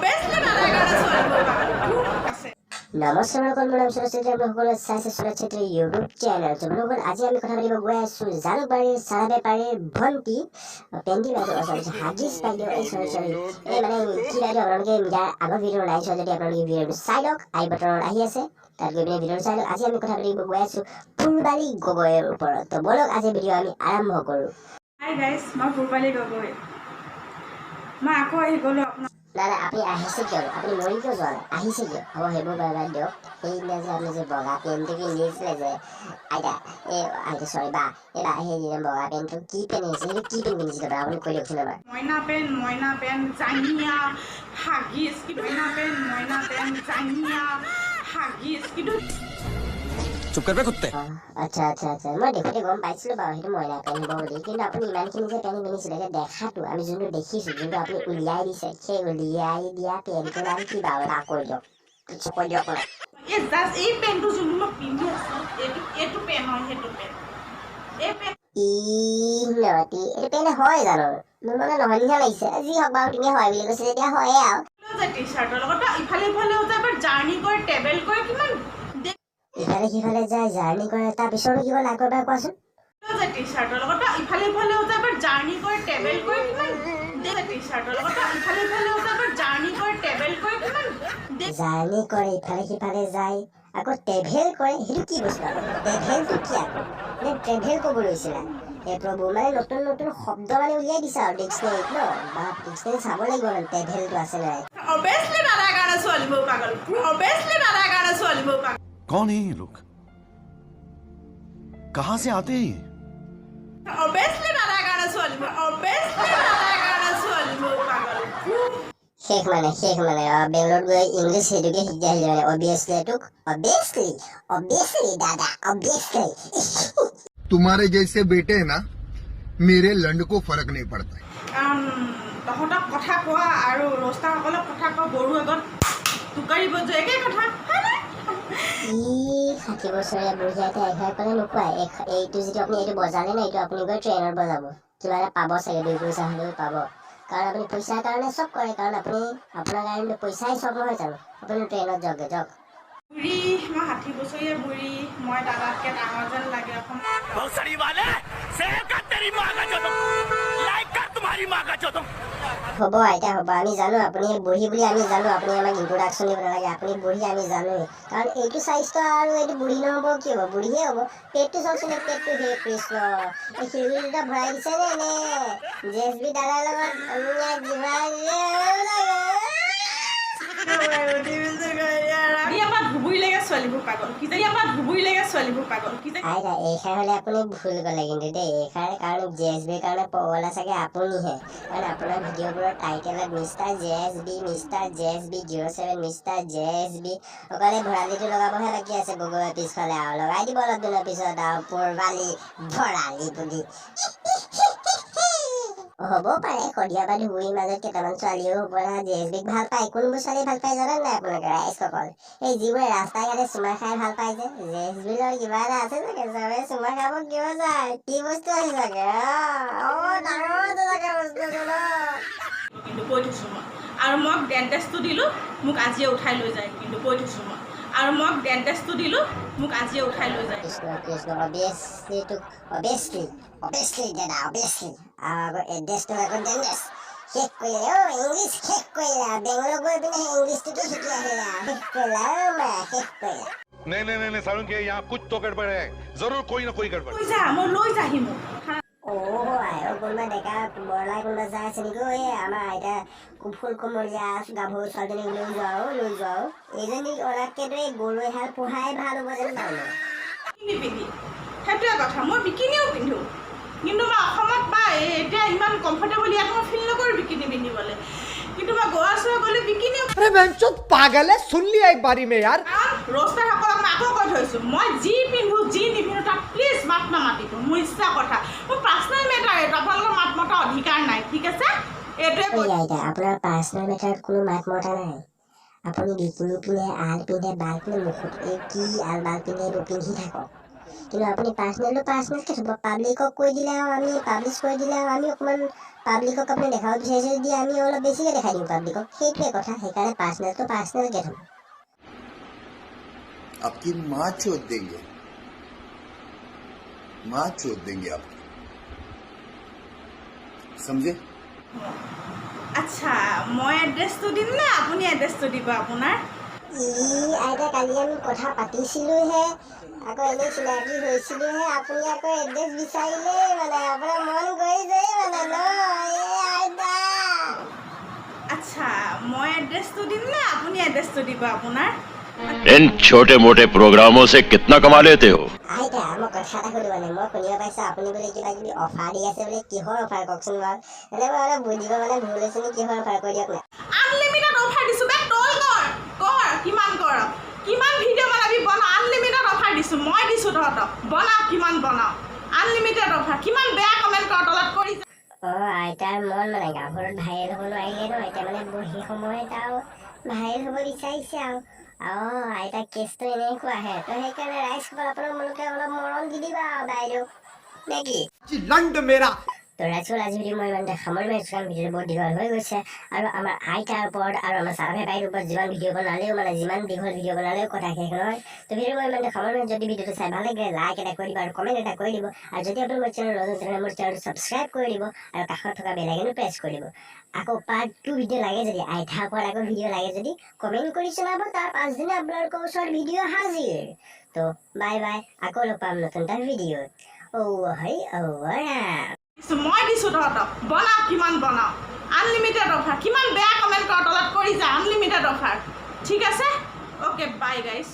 অভিয়াছলি দাদাৰ কাৰণে ছোৱালীবোৰ পাগল আছে। নমস্কাৰ বন্ধুসকল, মোৰ নাম সুৰজ চেত্ৰী। আপোনালোক সকলোৱে চাইছে সুৰজ চেত্ৰী ইউটিউব চেনেল। তো বন্ধুসকল, আজি আমি কথা পাতিব গৈ আছোঁ জালুকবাৰীৰ চাহ বেপাৰীৰ ভণ্টি পেণ্টি বাইদেউ, চৰি, হাগিছ বাইদেউ, এই চৰি চৰি, এই মানে কি বাইদেউ। আপোনালোকে ইয়াৰ আগৰ ভিডিঅ' নাই চোৱা যদি আপোনালোকে ভিডিঅ'টো চাই লওক, আই বটনত আহি আছে, তাত গৈ পিনে ভিডিঅ'টো চাই লওক। আজি আমি কথা পাতিব গৈ আছোঁ পূৰ্বালী গগৈৰ ওপৰত। তো ব'লক, আজি ভিডিঅ' আমি আৰম্ভ কৰোঁ। হাই গাইজ, মই পূৰ্বালী গগৈ। মই আকৌ আহি গ'লোঁ আপোনাৰ নাই নাই, আপুনি আহিছে কিয়? আপুনি মৰি কিয় যোৱা নাই? আহিছে কিয়? হ'ব, সেইবোৰ বাদ দিয়ক। সেইদিনা যে আপুনি যে বগা পেণ্টটো পিন্ধিছিলে যে আইতা, এই আইতা, চৰি, বা, এই বা, সেইদিনা বগা পেণ্টটো কি পেণ্ট আহিছে? সেইটো কি পেণ্ট পিন্ধিছিলে বাৰু? আপুনি কৈ দিয়কচোন এবাৰ। মইনা পেণ্ট, মইনা পেণ্ট, জাঙিয়া, হাগিছ কিন্তু মইনা পেণ্ট, মইনা পেণ্ট, জাঙিয়া, হাগিছ কিন্তু চুপ কৰ বে কুত্তে। আচ্ছা, মই দেখোঁতে গম পাইছিলোঁ বাৰু সেইটো মইনা পেণ্ট হ'ব বুলি। কিন্তু আপুনি ইমানখিনি যে পেণ্ট পিন্ধিছিলে, এতিয়া দেখাটো আমি যোনটো দেখিছোঁ, যোনটো আপুনি উলিয়াই দিছে, সেই উলিয়াই দিয়া পেণ্টটোৰ নাম কি বাৰু? এটা কৈ দিয়ক, কৈ দিয়ক না। এই জাষ্ট এই পেণ্টটো যোনটো মই পিন্ধি আছোঁ, এইটো পেণ্ট হয়, সেইটো পেণ্ট, এই পেণ্ট। ই নতি, এইটো পেণ্ট হয় জানো? মোৰ মানে নহয় নিচিনা লাগিছে। যি হওক বাৰু, তুমি হয় বুলি কৈছে যেতিয়া হয়ে আৰু। যায় টি চাৰ্টৰ লগত বা ইফালে ইফালেও যায় বা জাৰ্ণি কৰে, ট্ৰেভেল কৰে, কিমান ইফালে সিফালে যায়, জাৰ্ণি কৰে, তাৰপিছতো কি ক'লে আকৌ এবাৰ কোৱাচোন। যায় টি চাৰ্টৰ লগত বা ইফালে ইফালেও যায় বা জাৰ্ণি কৰে, ট্ৰেভেল কৰে, কিমান টি চাৰ্টৰ লগত বা ইফালে ইফালেও যায় বা জাৰ্ণি কৰে, ট্ৰেভেল কৰে, কিমান জাৰ্ণি কৰে, ইফালে সিফালে যায়, আকৌ ট্ৰেভেল কৰে, সেইটো কি বস্তু আকৌ? ট্ৰেভেলটো কি আকৌ? নে ট্ৰেভেল ক'ব লৈছিলা? হে প্ৰভু, মানে নতুন নতুন শব্দ মানে উলিয়াই দিছা আৰু ডিক্সনেৰীত ন? বা, ডিক্সনেৰী চাব লাগিব মানে ট্ৰেভেলটো আছে নাই। অভিয়াছলি দাদাৰ কাৰণে ছোৱালীবোৰ পাগল। অভিয়াছলি দাদাৰ কাৰণে ছোৱালীবোৰ পাগল। कौन है ये लोग? कहां से आते हैं ये? অভিয়াছলি দাদাৰ কাৰণে ছোৱালীবোৰ, অভিয়াছলি দাদাৰ কাৰণে ছোৱালীবোৰ পাগল। শেষ মানে বেংগলোৰত গৈ ইংলিছ সেইটোকে শিকি আহিলে মানে। অভিয়াছলি, এইটোক অভিয়াছলি, অভিয়াছলি দাদা, অভিয়াছলি। तुम्हारे जैसे बेटे हैं ना, मेरे लंड को फर्क नहीं पड़ता है। কাৰণ তহঁতক কথা কোৱা আৰু ৰস্তাসকলক কথা কোৱা গৰু আগত টোকাৰি বজোৱা একেই কথা, হয়নে? ই 60 বছৰীয়া বুঢ়ী আইতাই এষাৰ ক'লে নোখোৱাই। এইটো যিটো আপুনি এইটো বজালে ন, এইটো আপুনি গৈ ট্ৰেইনত বজাব, কিবা এটা পাব চাগে, দুই পইচা হ'লেও পাব। কাৰণ আপুনি পইচাৰ কাৰণে চব কৰে। কাৰণ আপুনি, আপোনাৰ কাৰণে পইচাই চব নহয় জানো? আপুনি ট্ৰেইনত যাওকগে, যাওক। বুঢ়ী মই, 60 বছৰীয়া বুঢ়ী মই, দাদাতকৈ ডাঙৰ যেন লাগে অকণমান। भोसड़ी वाले, सेव कर तेरी माँ का चोदो, लाइक कर तुम्हारी माँ का चोदो। হ'ব আইতা, হ'ব। আমি জানো আপুনি বুঢ়ী বুলি, আমি জানো। আপুনি আমাক ইন্ট্ৰডাকশ্যন দিব নালাগে। আপুনি বুঢ়ী, আমি জানোৱেই। কাৰণ এইটো স্বাস্থ্য আৰু এইটো বুঢ়ী নহ'ব কি হ'ব? বুঢ়ীয়ে হ'ব। পেটটো চাওকচোন, এই পেটটো, হে কৃষ্ণ! এই শিলগুটি দুটা ভৰাই দিছে নে নে জেছ বি দাদাৰ লগত কিবা? ইয়াৰ পৰা ধুবুৰীলৈকে ছোৱালীবোৰ পাগল। কিজানি ইয়াৰ পৰা ধুবুৰীলৈকে ছোৱালীবোৰ পাগল কিজানি। আইতা, এইষাৰ হ'লে আপুনি ভুল ক'লে কিন্তু দেই। এইষাৰ কাৰণ জে এছ বিৰ কাৰণে পগলা চাগে আপুনিহে। কাৰণ আপোনাৰ ভিডিঅ'বোৰৰ টাইটেলত mister J S B, mister J S B 07, mister J S B. অকল এই ভৰালিটো লগাবহে বাকী আছে গগৈৰ পিছফালে আৰু লগাই দিব অলপ দিনৰ পিছত আৰু পূৰ্বালী ভৰালি বুলি। হ'ব পাৰে শদিয়া বা ধুবুৰীৰ মাজত কেইটামান ছোৱালীও হ'ব নহয় জে এছ বিক ভাল পায়। কোনবোৰ ছোৱালী ভাল পায় জানে নাই আপোনালোকে ৰাইজসকল? এই যিবোৰে ৰাস্তা ঘাটে চুমা খাই ভাল পায় যে, জে এছ বিৰ লগত কিবা এটা আছে চাগে। চবে চুমা খাব কিয় যায়? কি বস্তু আছে চাগে? অ ডাঙৰ আছে চাগে বস্তুটো ন? কিন্তু কৈ থৈছোঁ মই আৰু মই ডেণ্টেষ্টটো দিলোঁ, মোক আজিয়ে উঠাই লৈ যায়। কিন্তু কৈ থৈছোঁ মই আৰু মই ডেণ্টেষ্টটো দিলোঁ, মোক আজিয়ে উঠাই লৈ যায়। কৃষ্ণ কৃষ্ণ! অভিয়াছলিটোক অভিয়াছলি, অভিয়াছলি দাদা, অভিয়াছলি আৰু আকৌ এড্ৰেছটো আকৌ ডেন্ডেছ। শেষ কৰিলে অ', ইংলিছ শেষ কৰিলে আৰু। বেংগলোৰ গৈ পিনে সেই ইংলিছটোকে শিকি আহিলে আৰু। শেষ কৰিলে অ' মা, শেষ কৰিলে। नहीं नहीं नहीं नहीं सारुण के यहाँ कुछ तो गड़बड़ है, जरूर कोई ना कोई गड़बड़। লৈ যা, মই লৈ যাহি মোক। অ' আই অ', কোনোবা ডেকা বৰলাই কোনোবা যাই আছে নেকি অ'? এই আমাৰ আইতা ফুল কোমলীয়া গাভৰু ছোৱালীজনীক লৈ যোৱা অ', লৈ যোৱা অ'। এইজনীক অনাতকেতো এই গৰু এহাল পোহাই ভাল হ'ব যেন পাওঁ মই। নিপিন্ধি, সেইটোৱে কথা। মই বিকিনিও পিন্ধো, কিন্তু মই অসমত বা এতিয়া ইমান কমফৰ্টেবল ইয়াত মই ফিল নকৰোঁ বিকিনি পিন্ধিবলৈ। কিন্তু মই গোৱা চোৱা গ'লে বিকিনিও अरे बहनचोद, पागल है, सुन लिया एक बारी में यार। কাৰণ ৰস্তাসকলক মই আকৌ কৈ থৈছোঁ, মই যি পিন্ধো যি নিপিন্ধো তাত প্লিজ মাত নামাতিব। মোৰ ইচ্ছা কথা, মোৰ পাৰ্চনেল মেটাৰ এইটো, আপোনালোকৰ মাত মতা অধিকাৰ নাই, ঠিক আছে? এইটোৱে ঐ আইতা, আপোনাৰ পাৰ্চনেল মেটাৰত কোনো মাত মতা নাই। আপুনি বিকিনি পিন্ধে, আল পিন্ধে, বাল পিন্ধে, মুখত এই কি আল বাল পিন্ধে, এইবোৰ পিন্ধি থাকক। কিন্তু আপুনি পাৰ্চনেলটো পাৰ্চনেলকৈ থ'ব। পাব্লিকক কৈ দিলে আৰু আমি পাব্লিছ কৰি দিলে আৰু আমি অকণমান পাব্লিকক আপুনি দেখাব বিচাৰিছে যদি আমি অলপ বেছিকৈ দেখাই দিওঁ পাব্লিকক, সেইটোৱে কথা। সেইকাৰণে পাৰ্চনেলটো পাৰ্চনেলকৈ থ'ব। आपकी माँ चोद देंगे, माँ चोद देंगे आपकी, समझे? আচ্ছা, মই এড্ৰেছটো দিম নে আপুনি এড্ৰেছটো দিব আপোনাৰ? ই আইতা, কালি আমি কথা পাতিছিলোঁহে, আকৌ এনেই চিনাকি হৈছিলোঁহে, আপুনি আকৌ এড্ৰেছ বিচাৰিলেই মানে আপোনাৰ মন গৈছেই মানে ন? এই আইতা। আচ্ছা, মই এড্ৰেছটো দিম নে আপুনি এড্ৰেছটো দিব আপোনাৰ? इन छोटे मोटे प्रोग्रामों से कितना कमा लेते हो? আইতা, মই কথা এটা সুধো, মানে মই শুনিব পাইছোঁ আপুনি বোলে কিবা কিবি অফাৰ দি আছে বোলে। কিহৰ অফাৰ কওকচোন বাৰু? মানে মই অলপ বুজিব মানে ভুল হৈছে নে, কিহৰ অফাৰ কৈ দিয়ক না। আনলিমিটেড অফাৰ দিছোঁ বে। ট্ৰল কৰ, কৰ, কিমান কৰ, কিমান ভিডিঅ' বনাবি বনা। আনলিমিটেড অফাৰ দিছোঁ, মই দিছোঁ তহঁতক। বনা, কিমান বনাওঁ, আনলিমিটেড অফাৰ। কিমান বেয়া কমেণ্ট কৰ, তলত কৰি যা। অঁ, আইতাৰ মন মানে গাঁওখনত ভাইৰেল হ'ব নোৱাৰিলে ন, এতিয়া মানে বহি সময়ত আৰু ভাইৰেল হ'ব বিচাৰিছে আৰু। অঁ, আইতাৰ কেছটো এনেকুৱাহে। তো সেইকাৰণে ৰাইজসকল, আপোনালোকে অলপ মৰম দি দিবা আৰু বাইদেউ, নে কি? लंड मेरा। তো ৰাইজসকল, আজি ভিডিঅ' মই ইমানতে সামৰণি মাৰিছোঁ, কাৰণ ভিডিঅ'টো বহুত দীঘল হৈ গৈছে। আৰু আমাৰ আইতাৰ ওপৰত আৰু আমাৰ চাহ বেপাৰীৰ ওপৰত যিমান ভিডিঅ' বনালেও, মানে যিমান দীঘল ভিডিঅ' বনালেও কথা শেষ নহয়। তো ভিডিঅ' মই ইমানতে সামৰণি মাৰিছোঁ। যদি ভিডিঅ'টো চাই ভাল লাগিলে লাইক এটা কৰি দিব আৰু কমেণ্ট এটা কৰি দিব। আৰু যদি আপুনি মোৰ চেনেল নতুন, তেনেহ'লে মোৰ চেনেলটো ছাবস্ক্ৰাইব কৰি দিব আৰু কাষত থকা বেল আইকনটো প্ৰেছ কৰি দিব। আকৌ পাৰ্ট 2 ভিডিঅ' লাগে যদি, আইতাৰ ওপৰত আকৌ ভিডিঅ' লাগে যদি কমেণ্ট কৰি জনাব। তাৰ পাছদিনা আপোনালোকৰ ওচৰত ভিডিঅ' হাজিৰ। তো বাই বাই, আকৌ লগ পাম নতুন এটা ভিডিঅ'ত। অ' হৰি, অ' ৰাম। দিছোঁ, মই দিছোঁ তহঁতক। বনা, কিমান বনাওঁ, আনলিমিটেড অফাৰ। কিমান বেয়া কমেণ্ট কৰ, তলত কৰি যা। আনলিমিটেড অফাৰ, ঠিক আছে? Okay, bye guys.